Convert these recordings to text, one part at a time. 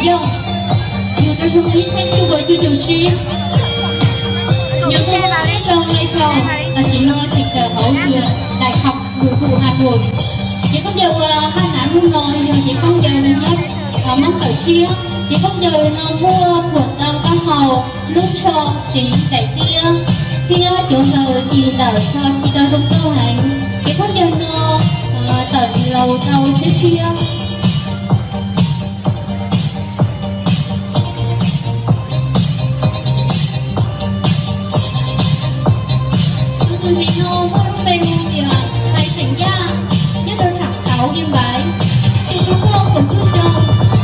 Yog, yug rau xyoo ib txhiab cuaj puas cuaj caum tsib, nyob rau Lai Châu, tam sim no tseem kawm hauv trường Đại học Nội vụ Hà Nội. Ces khaub ncaws uas haj hnav hnub no yog ces khaub ncaws nyob Hmoob Tawm Tshiab. Ces khaub ncaws no muaj khuam tau taub hau, lub tsho siv daim tiab thiab cov ntawd ci ntawm tsho ci tau zoo nkauj heev. Ces khaub ncaws no tawm laus tau tshiab tshiab. Tus ntxim no muaj lub npe hu tias Tais Xeem Yaj, nyob rau Trạm Tấu, Yên Bái. Tus tub muaj kaum cuaj xyoo,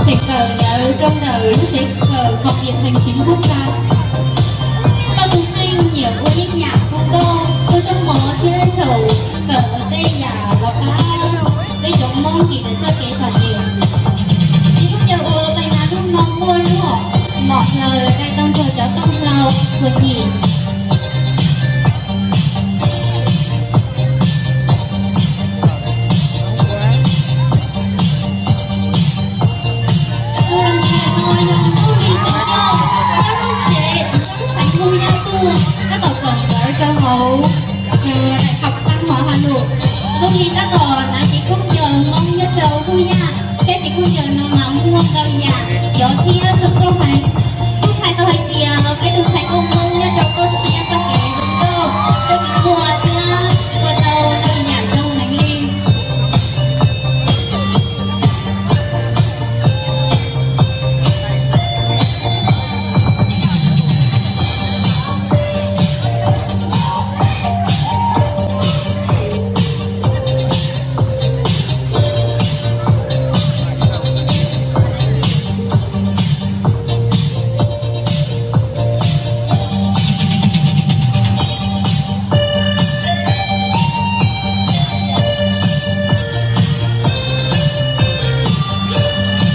tseem kawm ntawv rau ntawm lub tsev kawm Học viện Hành chính quốc gia. Tau tus kheej nyiam ua yeeb yam, ua nkauj, ua zaub mov thiab thaum kawm tej yam los pab peb cov Hmoob dim txoj kev txom nyem. Ces khaub ncaws uas pais hnav hnub no muaj lub hom mom hlaws dai tau nrog cov tooj hlau txuas nyem. Tus los ntxiv no yog Nkauj Lis Xeem Yaj, nyob lub tsev, nyob lub xeev Hwj Yaj tuaj, tab tom kawm ntawv rau hauv Đại học Văn hóa Hà Nội. Nkauj Lis tab tom hnav cev khaub ncaws Hmoob nyob rau Hwj Yaj, thiab cev khaub ncaws no mas muaj ntau yam cov thiab zoo nkauj heev. Kuj txhais tau hais tias peb tus ntxhais nkauj Hmoob nyob rau toj siab txoj kev zoo nkauj, txoj kev muag thiab ua tau ntau yam zoo heev li.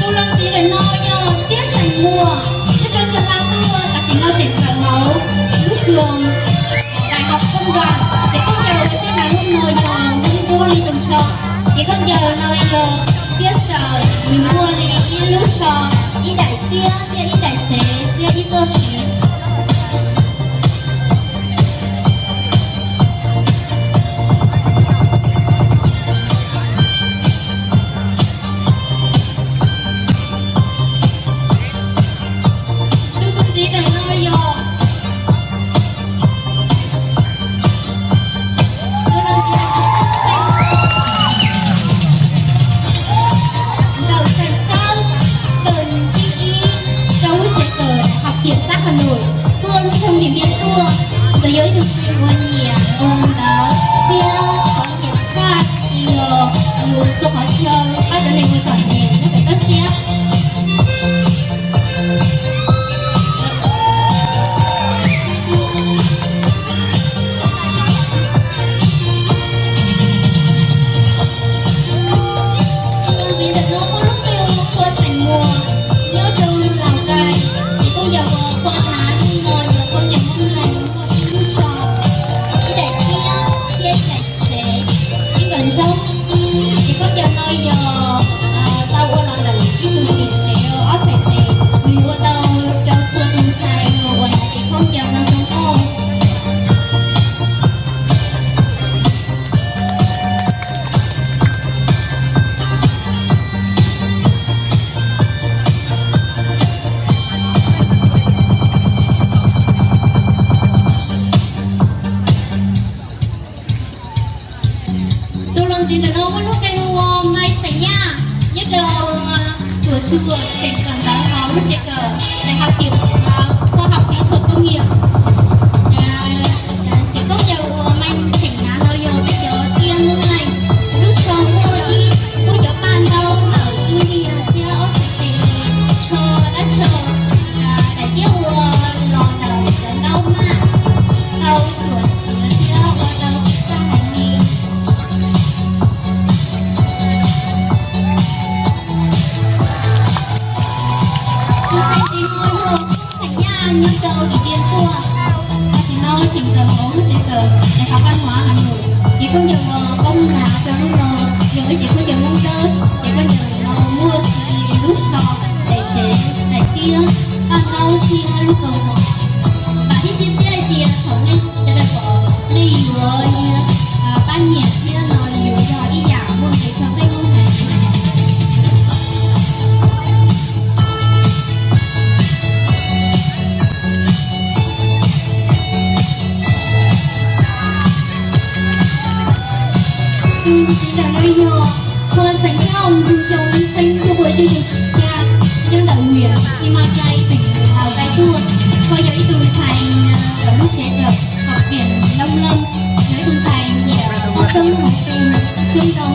Tus los ntxiv ntawm no yog Tiab Xeem Muas, nyob rau Xeem Las tuaj, tam sim no tseem kawm hauv lub trường Đại học Công đoàn. Ces khaub ncaws uas Tiab hnav hnub no yog Hmoob Ntuab Li Toog Tsho. Ces khaub ncaws no yog Tiab sau, nws muaj li ib lub tsho, ib daim tiab thiab ib daim tsev thiab ib txoj siv. Tus tus ntxiv ntawm no yog ntawm Xeem Qhaub, kawm ib rau lub tsev kawm Học viện Sát Hà Nội, tuaj lub xyoo Điện Biên tuaj. Ntawd yog ib tug txiv uas nyiam ua ntawv thiab qhov nyiam tshaj yog mus rau qhov chaw pab cov neeg uas txom nyem nyob pem toj siab. Tus ntxiv ntawm no muaj lub npe hu ua Qhua Xeem Muas, nyob rau Lào Cai. Ces khaub ncaws uas Qhua hnav hnub no yog khaub ncaws Hmoob Nai, muaj ib lub tsho, ib daim tiab thiab ib daim tsev, ib nkawm ntxoog. Ces khaub ncaws no yog tau ua los ntawm ib tug niam tsev ob txhais tes, nws ua tau rau txhua tus ntxhais uas hnav ces khaub ncaws no zoo nkauj. Tus los ntxiv ntawm no muaj lub npe hu ua Mai Xeem Yaj, nyob rau Tuam Tsuas, tseem kawm ntawv hauv lub tsev kawm Đại học Kỹ thuật, khoa học kỹ thuật công nghiệp. Ces khaub ncaws uas Mai Xeem hnav no yog peb cov tiab Hmoob Nai, lub tsho muaj ib, muaj cov paj ntaub ntawm lub liag thiab ob txhais tes, tsho dab tsho, daim tiab ua los ntawm cov ntaub maj, tau txuam xiav thiab ua tau txaj heev li. Tus ntxhais ntxiv no yog Xeem Yaj, nyob rau Điện Biên tuaj, tam sim no tseem kawm hauv lub tsev kawm Đại học Văn hóa Hà Nội. Ces khaub ncaws uas Nkauj Hmoob hnav rau hnub no yog ib cev khaub ncaws Hmoob Dawb, ces khaub ncaws no muaj li lub tsho, daim tsev daim tiab, paj ntaub thiab lub kaus mom. Vam thiab cia siab hais tias thaum nej sawv daws pom nej yuav pab nyiam thiab no yuav yog ib yam muaj nqis rau peb lub haiv. Tus txiv ntawm no yog Khuas xeem Nyooj, Nroog Xyooj, Ib Xeeb, Ntuj Pua, Cwj Yeeg, Cia, nyob ntawm huyện Simacai, tỉnh Lào Cai tuaj. Khuas yog ib tug ntxhais ntawm lub tsev cawm hom riam Looj Leej, yog ib tug ntxhais nyiam toj roob hauv tus coob ntoo,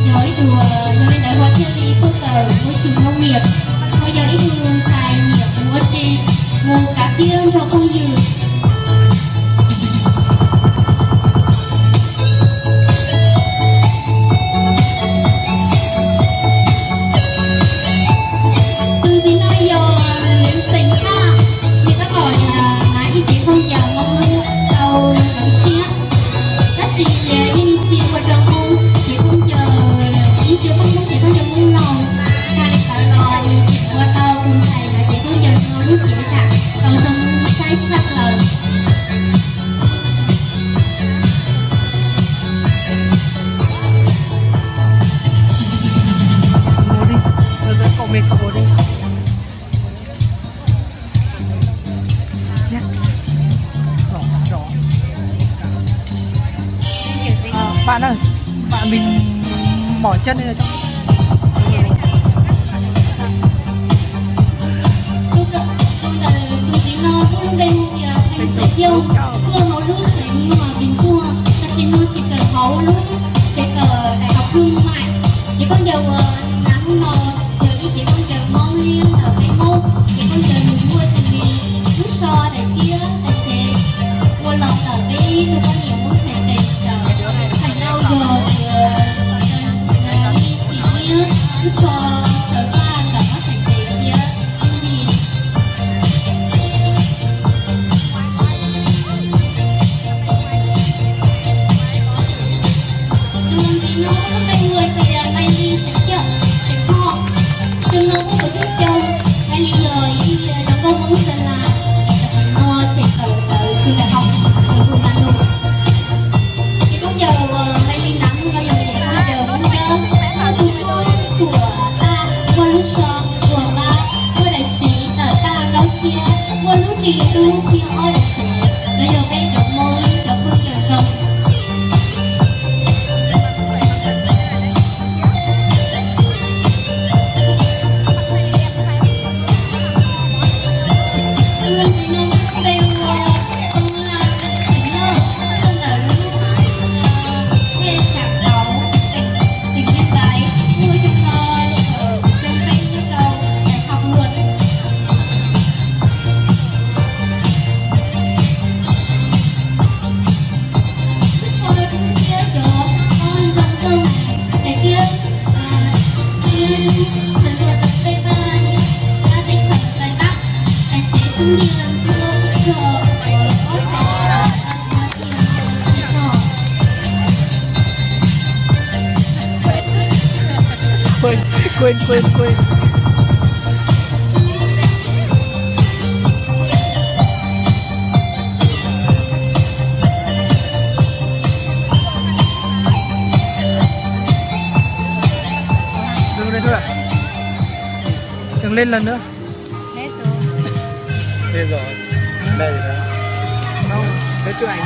yog ib tug, yog li ntawd Khuas thiaj li tuaj kawm môi trường nông nghiệp. Khuas yog ib tug ntxhais nyiam ua si, mus kav tiab nrog phooj ywg. Tus txiv no yog Liv Xeem Thaj, nws tab tom hnav ib cev khaub ncaws Hmoob tau ntxeev siab, tab sis yeej tsis ua rau Hmoob cev khaub ncaws, ib tsis poob Hmoob cev khaub ncaws Hmoob laus. Txawm li ntawd los nws tseem ua tau tus ntxhais hnav cev khaub ncaws no lub cev tham tau zoo saib tshaj plaws. Bạn ơi, bạn mình mỏi chân nên là cho. Tus ntawm tus txiv no muaj lub npe hu tias Xeem Xeem Yooj, tuaj hauv lub xeev Vinh Quang, tam sim no tseem kawm hauv lub tsev kawm Đại học Thương mại. Ces khaub ncaws uas hnav hnub no yog ib cev khaub ncaws Hmoob liab ntawm peb Hmoob, ces khaub ncaws nws muaj xws li lub so, daim tiab, daim tsev, ua los ntawm peb ib tug poj niam Hmoob txhais tes ntawm Thaij Lauj, yog tias li xim liab, lub so, sawv paj ntawm ob txhais tes thiab xub ntiag. Tus txiv no lub npe hu tias Mai Li Xeem Cawm, Xeem Thoj. Tus no muaj kaum tsib xyoo, Mai Li yog ib yawg nkauj Hmoob Xas Las, tam sim no tseem kawm ntawm trường đại học Hùng Nam Nung. Ces khaub ncaws uas Mai Li hnav hnub no yog cev khaub ncaws Hmoob Dawb, muaj tus hlub tuam paj, muaj lub so, tuam paj, muaj daim tsev ntawm paj plaub siab, muaj lub ris dub thiab ob daim tsev. Lawv yog peb cov Hmoob cov khaub ncaws zoo. Tus txiv no muaj lub npe hu ua Too Lam Xeem Lauj, tuaj ntawm lub, eh, huyện Trạm Tấu, tỉnh, tỉnh Yên Bái, muaj xyoo no yog xyoo peb nyob rau Đại học Luật. Lub so thiab cov nroo nkauj, daim tiab, tiab, sawv ntsuam tau tej paj, tej khaws tais tab, daim tsev xub ntiag ntuj rog, ob daim tsev. Quên, quên, quên, quên. Đừng lên thôi à? Đừng lên lần nữa. Hết rồi. Đây rồi. Không, cái chụp ảnh.